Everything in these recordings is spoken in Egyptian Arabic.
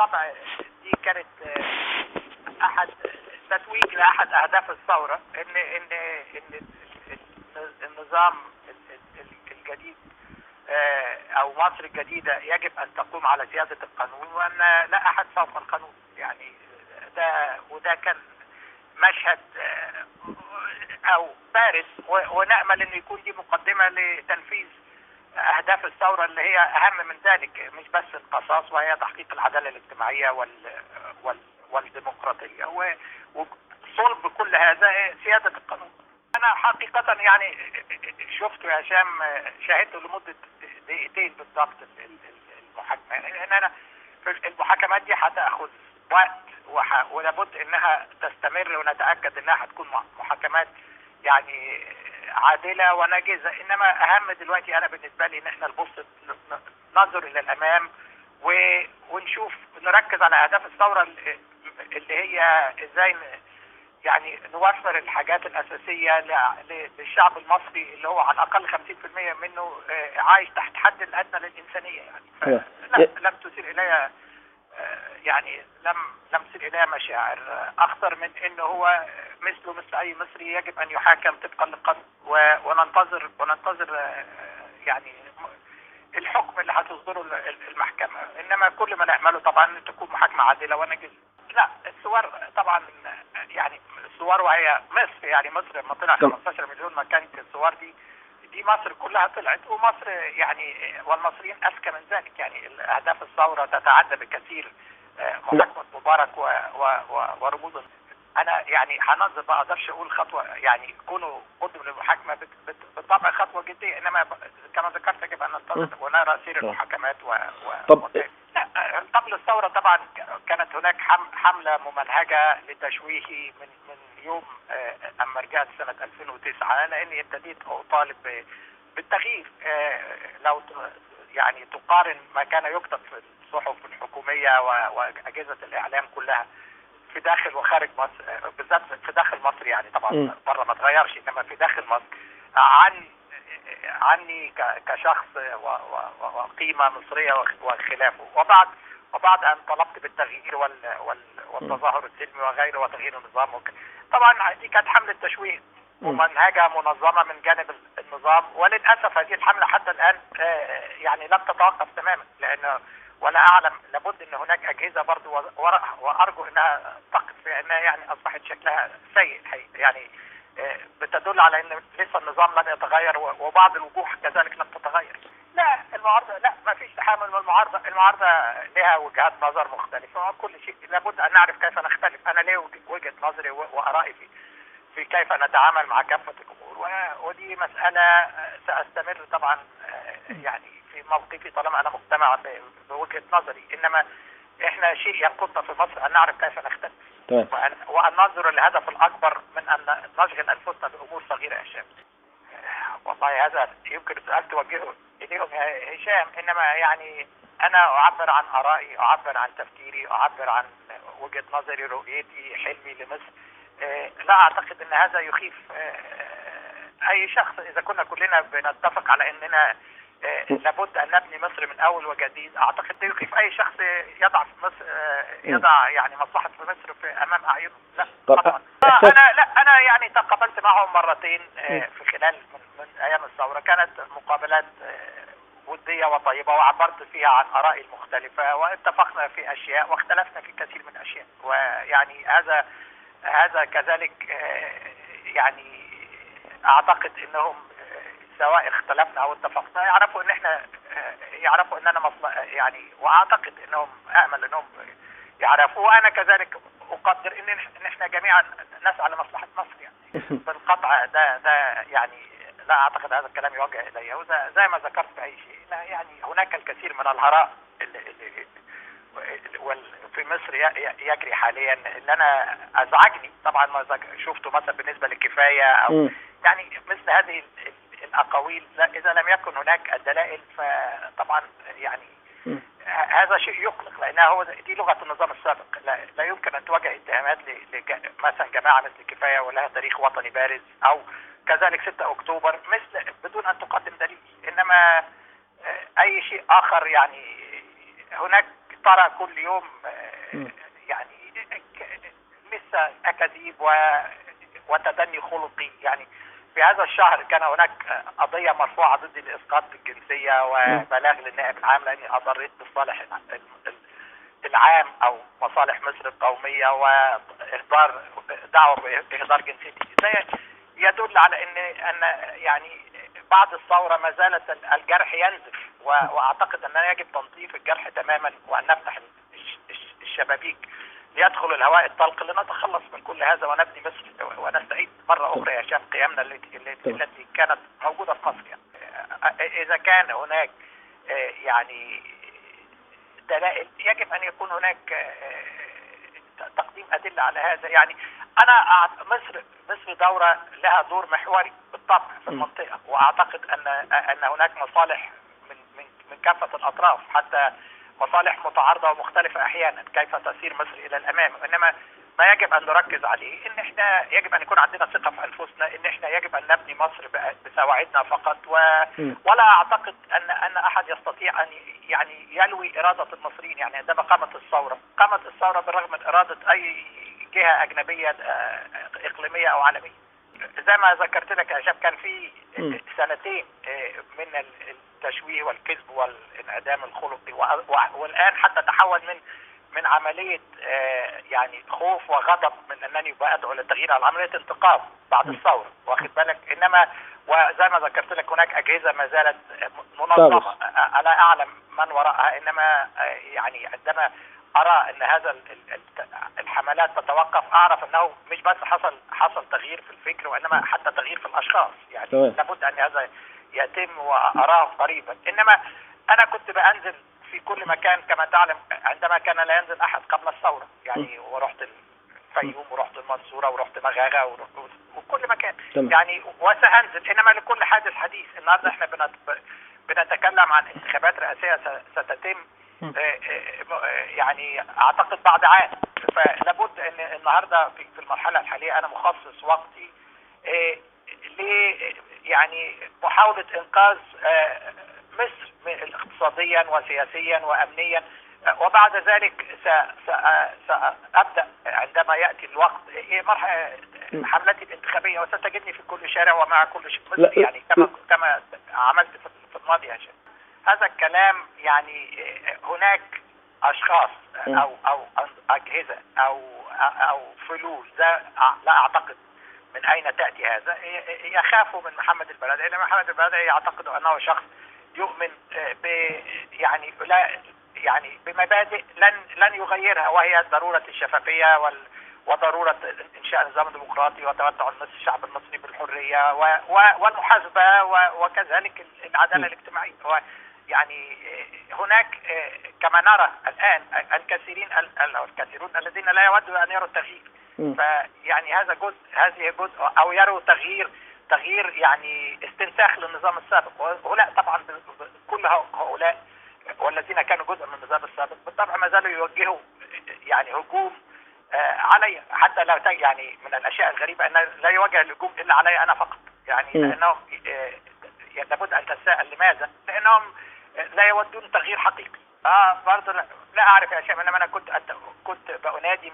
بالطبع دي كانت احد تتويج لاحد اهداف الثورة، ان ان ان النظام الجديد او مصر الجديدة يجب ان تقوم على سيادة القانون، وان لا احد فوق القانون. يعني ده وده كان مشهد او بارز، ونأمل انه يكون دي مقدمه لتنفيذ اهداف الثورة اللي هي اهم من ذلك، مش بس القصاص، وهي تحقيق العدالة الاجتماعية والديمقراطية، وصلب كل هذا سيادة القانون. انا حقيقة يعني شفته يا هشام، شاهدته لمدة دقيقتين بالضبط المحاكمة، لان انا المحاكمات دي هتاخذ وقت ولابد انها تستمر، ونتاكد انها هتكون محاكمات يعني عادلة وناجزه. انما اهم دلوقتي انا بالنسبة لي ان احنا نبص ننظر الى الامام ونشوف، نركز على اهداف الثورة اللي هي ازاي يعني نوفر الحاجات الاساسية للشعب المصري اللي هو على الاقل 50% منه عايش تحت حد الادنى للانسانية. يعني لا، لم تثير الي يعني لم تثير الي مشاعر اكثر من انه هو مثله مثل اي مصري يجب ان يحاكم طبقا للقانون، وننتظر يعني الحكم اللي هتصدره المحكمة. انما كل ما نعمله طبعا تكون محاكمة عادلة ونجزه. لا، الصور طبعا يعني الصور، وهي مصر، يعني مصر لما طلع 15 مليون ما كانت الصور دي مصر كلها طلعت، ومصر يعني والمصريين اذكى من ذلك. يعني اهداف الثورة تتعدى بكثير محاكمة مبارك ورموز. انا يعني هنظر، ما اقدرش اقول خطوة، يعني كونه قدم للمحاكمه بالطبع خطوة جدية، انما كما ذكرت يجب ان ننتظر ونرى سير المحاكمات. طب لا، قبل الثورة طبعا كانت هناك حمله ممنهجه لتشويهي من يوم اما رجعت سنة 2009، لاني ابتديت اطالب بالتغيير. لو يعني تقارن ما كان يكتب في الصحف الحكومية واجهزة الاعلام كلها في داخل وخارج مصر، بالذات في داخل مصر، يعني طبعا بره ما تغيرش، انما في داخل مصر عني كشخص وقيمه مصرية وخلافه. وبعد ان طلبت بالتغيير والتظاهر السلمي وغيره وتغيير النظام، طبعا دي كانت حمله تشويه ممنهجه منظمة من جانب النظام، وللاسف هذه الحملة حتى الان يعني لم تتوقف تماما، لان ولا اعلم، لابد ان هناك اجهزة برضو وارجو انها تقف، لانها يعني اصبحت شكلها سيء الحقيقة، يعني بتدل على ان لسه النظام لم يتغير، وبعض الوجوه كذلك لم تتغير. لا، المعارضة لا، ما فيش تحامل من المعارضة، المعارضة لها وجهات نظر مختلفة وكل شيء، لابد ان نعرف كيف نختلف. انا ليه وجهه نظري وارائي في كيف نتعامل مع كافة الامور، ودي مسالة ساستمر طبعا يعني في موقفي طالما انا مقتنع بوجهه نظري. انما احنا شيء ينقصنا في مصر ان نعرف كيف نختلف، وان ننظر للهدف الاكبر من ان نشغل انفسنا بامور صغيرة يا هشام. والله هذا يمكن السؤال توجهه اليهم يا هشام، انما يعني انا اعبر عن ارائي، اعبر عن تفكيري، اعبر عن وجهه نظري، رؤيتي، حلمي لمصر. لا اعتقد ان هذا يخيف اي شخص اذا كنا كلنا بنتفق على اننا لابد ان نبني مصر من اول وجديد. اعتقد ده يخيف اي شخص يضع في مصر، يضع يعني مصلحة في مصر في امام اعينه. لا طبعا. انا لا، انا يعني تقابلت معهم مرتين في خلال من ايام الثورة، كانت مقابلات وديه وطيبة، وعبرت فيها عن ارائي المختلفة، واتفقنا في اشياء واختلفنا في كثير من الاشياء، ويعني هذا كذلك يعني اعتقد انهم سواء اختلفنا او اتفقنا يعرفوا ان احنا يعرفوا ان انا يعني، واعتقد انهم، امل انهم يعرفوا، وانا كذلك اقدر ان احنا جميعا نسعى لمصلحة مصر يعني. بالقطع ده يعني لا اعتقد هذا الكلام يوجه الي، وزي ما ذكرت في اي شيء، لا يعني هناك الكثير من الهراء اللي في مصر يجري حاليا، اللي انا ازعجني طبعا ما شفته مثلا بالنسبة للكفايه او يعني مثل هذه الاقاويل، اذا لم يكن هناك الدلائل فطبعا يعني هذا شيء يقلق، لانها هو دي لغة النظام السابق. لا يمكن ان توجه اتهامات مثلا جماعة مثل الكفاية ولها تاريخ وطني بارز، او كذلك 6 اكتوبر مثل، بدون ان تقدم دليل. انما اي شيء اخر يعني هناك ترى كل يوم يعني لسه أكاذيب وتدني خلقي. يعني في هذا الشهر كان هناك قضية مرفوعة ضد الإسقاط الجنسية وبلاغ للنائب العام لأني أضريت بالصالح العام أو مصالح مصر القومية وإهدار دعوة بإهدار جنسيتي. ده يدل على أن يعني بعد الثورة ما زالت الجرح ينزف، وأعتقد أننا يجب تنظيف الجرح تماما وأن نفتح الشبابيك ليدخل الهواء الطلق لنتخلص من كل هذا ونبني مصر ونستعيد مرة أخرى يا هشام قيمنا التي كانت موجودة في مصر. يعني إذا كان هناك يعني دلائل يجب أن يكون هناك تقديم أدلة على هذا. يعني أنا مصر دورة لها دور محوري بالطبع في المنطقة، وأعتقد أن هناك مصالح من من من كافة الأطراف، حتى مصالح متعارضة ومختلفة أحيانا، كيف تسير مصر إلى الأمام. إنما ما يجب أن نركز عليه إن إحنا يجب أن يكون عندنا ثقة في أنفسنا، إن إحنا يجب أن نبني مصر بسواعدنا فقط، ولا أعتقد أن أحد يستطيع أن يعني يلوي إرادة المصريين. يعني عندما قامت الثورة بالرغم من إرادة أي جهة أجنبية إقليمية أو عالمية. زي ما ذكرت لك يا هشام كان في سنتين من التشويه والكذب والانعدام الخلقي، والآن حتى تحول من عملية يعني خوف وغضب من أنني بأدعو للتغيير على عملية انتقام بعد الثورة، واخد بالك. إنما وزي ما ذكرت لك هناك أجهزة ما زالت منظمة ألا أعلم من وراءها، إنما يعني عندما أرى أن هذا الحملات تتوقف أعرف أنه مش بس حصل تغيير في الفكر، وإنما حتى تغيير في الأشخاص. يعني لابد أن هذا يتم وأراه قريبا. إنما أنا كنت بأنزل في كل مكان كما تعلم، عندما كان لا ينزل أحد قبل الثورة، يعني ورحت الفيوم ورحت المنصورة ورحت مغاغة وكل مكان يعني، وسأنزل. إنما لكل حادث حديث. النهارده احنا بنتكلم عن انتخابات رئاسية ستتم يعني أعتقد بعد عام، فلابد أن النهارده في المرحلة الحالية أنا مخصص وقتي ل يعني محاولة إنقاذ مصر اقتصاديا وسياسيا وأمنيا، وبعد ذلك سأبدأ عندما يأتي الوقت حملتي الانتخابية، وستجدني في كل شارع ومع كل مصري، يعني كما عملت في الماضي يا هشام. هذا الكلام يعني هناك أشخاص أو أجهزة أو فلول، لا أعتقد من أين تأتي هذا، يخافوا من محمد البرادعي، لأن محمد البرادعي يعتقد أنه شخص يؤمن يعني لا يعني بمبادئ لن يغيرها، وهي ضرورة الشفافية وضرورة إنشاء نظام ديمقراطي وتمتع الشعب المصري بالحرية والمحاسبة وكذلك العدالة الاجتماعية. يعني هناك كما نرى الآن الكثيرون الذين لا يودوا أن يروا التغيير، فيعني هذا جزء، هذه جزء، أو يروا تغيير يعني استنساخ للنظام السابق. وهؤلاء طبعا كل هؤلاء والذين كانوا جزء من النظام السابق بالطبع ما زالوا يوجهوا يعني هجوم علي، حتى لو يعني من الأشياء الغريبة أن لا يوجه الهجوم إلا علي أنا فقط، يعني لأنهم لابد أن تتساءل لماذا؟ لأنهم لا يودون تغيير حقيقي. برضه لا أعرف يا هشام، إنما أنا كنت بأنادي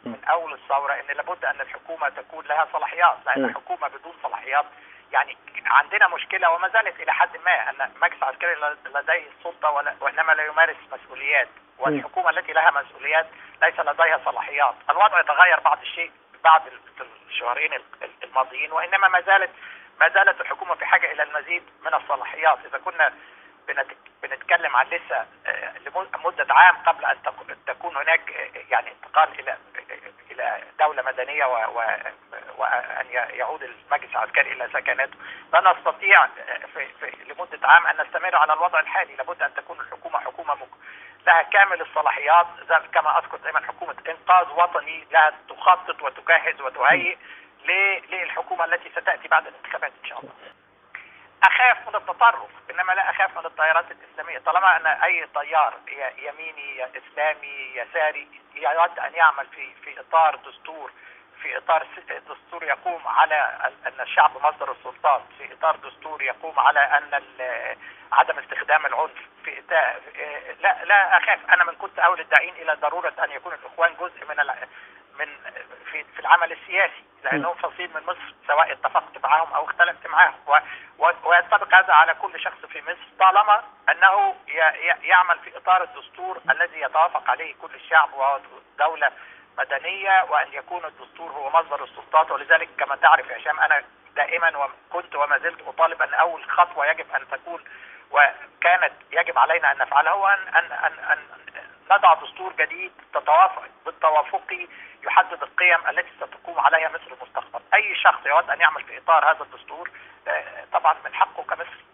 من أول الثورة إن لابد أن الحكومة تكون لها صلاحيات، لأن الحكومة بدون صلاحيات يعني عندنا مشكلة، وما زالت إلى حد ما، أن مجلس عسكري لديه السلطة وإنما لا يمارس مسؤوليات، والحكومة التي لها مسؤوليات ليس لديها صلاحيات. الوضع تغير بعض الشيء بعد الشهرين الماضيين، وإنما ما زالت الحكومة في حاجة إلى المزيد من الصلاحيات. إذا كنا بنتكلم عن لسه لمدة عام قبل أن تكون هناك يعني انتقال إلى دولة مدنية وأن يعود المجلس العسكري إلى سكناته، لا نستطيع لمدة عام أن نستمر على الوضع الحالي. لابد أن تكون الحكومة حكومة لها كامل الصلاحيات، كما أذكر دائما حكومة إنقاذ وطني لها تخطط وتجهز وتهيئ للحكومة التي ستأتي بعد الانتخابات إن شاء الله. أخاف من التطرف، إنما لا أخاف من التيارات الإسلامية. طالما أن أي تيار يميني إسلامي يساري يود أن يعمل في إطار دستور في إطار دستور يقوم على أن الشعب مصدر السلطات، في إطار دستور يقوم على أن عدم استخدام العنف، في لا أخاف. أنا من كنت أول الداعين إلى ضرورة أن يكون الإخوان جزء من في العمل السياسي، لأنهم فصيل من مصر سواء اتفقت معهم أو اختلفت معهم، وينطبق هذا على كل شخص في مصر طالما أنه يعمل في إطار الدستور الذي يتوافق عليه كل الشعب ودولة مدنية، وأن يكون الدستور هو مصدر السلطات. ولذلك كما تعرف يا هشام أنا دائما وكنت وما زلت أطالب أن أول خطوة يجب أن تكون وكانت يجب علينا أن نفعلها هو أن نضع دستور جديد بالتوافقي يحدد القيم التي ستقوم عليها مصر المستقبل. أي شخص يود أن يعمل في إطار هذا الدستور طبعا من حقه كمصري.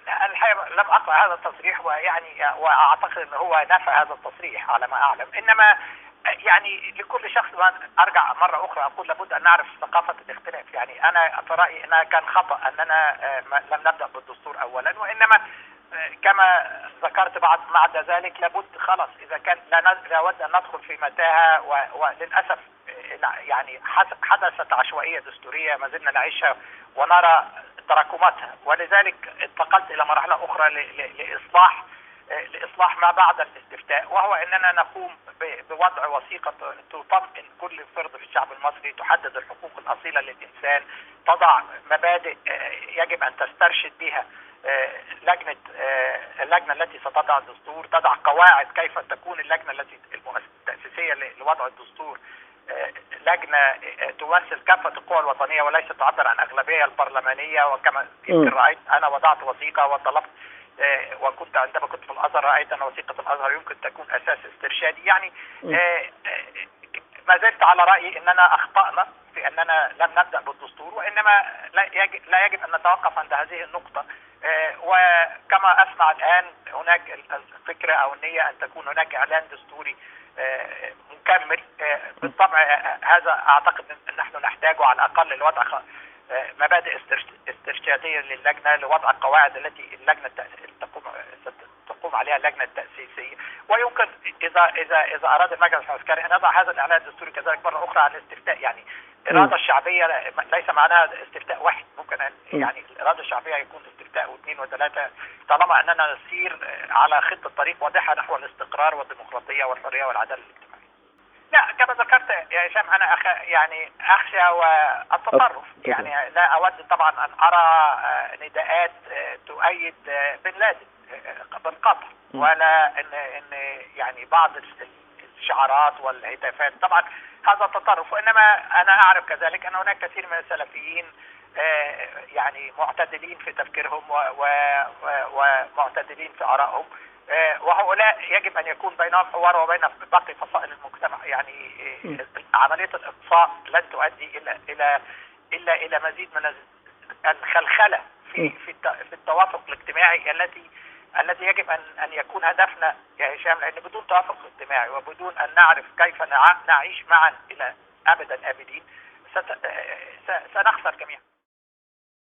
الحقيقة لم أقرأ هذا التصريح، ويعني وأعتقد أنه هو نفى هذا التصريح على ما أعلم. إنما يعني لكل شخص، أرجع مرة أخرى أقول لابد أن نعرف ثقافة الاختلاف. يعني أنا في رأيي أنها كان خطأ أننا لم نبدأ بالدستور أولا، وإنما كما ذكرت بعد ذلك لابد خلاص إذا كان لا ود أن ندخل في متاهة. وللأسف يعني حدثت عشوائية دستورية ما زلنا نعيشها ونرى تراكماتها، ولذلك انتقلت إلى مرحلة أخرى لإصلاح ما بعد الاستفتاء، وهو أننا نقوم بوضع وثيقة تطمئن كل فرد في الشعب المصري، تحدد الحقوق الأصيلة للإنسان، تضع مبادئ يجب أن تسترشد بها اللجنة التي ستضع الدستور، تضع قواعد كيف تكون اللجنة التي التأسيسية لوضع الدستور لجنة تمثل كافة القوى الوطنية وليس تعبر عن أغلبية البرلمانية. وكما يمكن رأيت أنا وضعت وثيقة وطلبت، وكنت عندما كنت في الأزهر رأيت أن وثيقة الأزهر يمكن تكون أساس استرشادي. يعني ما زلت على رأيي أننا أخطأنا في أننا لم نبدأ بالدستور، وإنما لا يجب أن نتوقف عند هذه النقطة. وكما أسمع الآن هناك الفكرة أو النية أن تكون هناك إعلان دستوري مكمل. بالطبع هذا أعتقد أن نحن نحتاجه على الأقل لوضع مبادئ استرشادية للجنة، لوضع القواعد التي اللجنة تقوم عليها اللجنة التأسيسية. ويمكن إذا أراد المجلس العسكري أن يضع هذا الإعلان الدستوري كذلك مرة أخرى على الاستفتاء. يعني الإرادة الشعبية ليس معناها استفتاء واحد، ممكن أن يعني الإرادة الشعبية يكون استفتاء واثنين وثلاثة، طالما أننا نسير على خطة طريق واضحة نحو الاستقرار والديمقراطية والحرية والعدالة الاجتماعية. لا، كما ذكرت يا هشام أنا يعني أخشى والتطرف، يعني لا أود طبعا أن أرى نداءات تؤيد بن لادن بالقطع، ولا إن يعني بعض الشعارات والهتافات، طبعا هذا تطرف. وإنما أنا أعرف كذلك أن هناك كثير من السلفيين يعني معتدلين في تفكيرهم ومعتدلين في آرائهم، وهؤلاء يجب أن يكون بينهم حوار وبين باقي فصائل المجتمع. يعني عملية الإقصاء لن تؤدي إلا إلى مزيد من الخلخلة في التوافق الاجتماعي الذي يجب أن يكون هدفنا يا هشام، لأن بدون توافق اجتماعي وبدون أن نعرف كيف نعيش معا إلى أبد الآبدين سنخسر جميعا.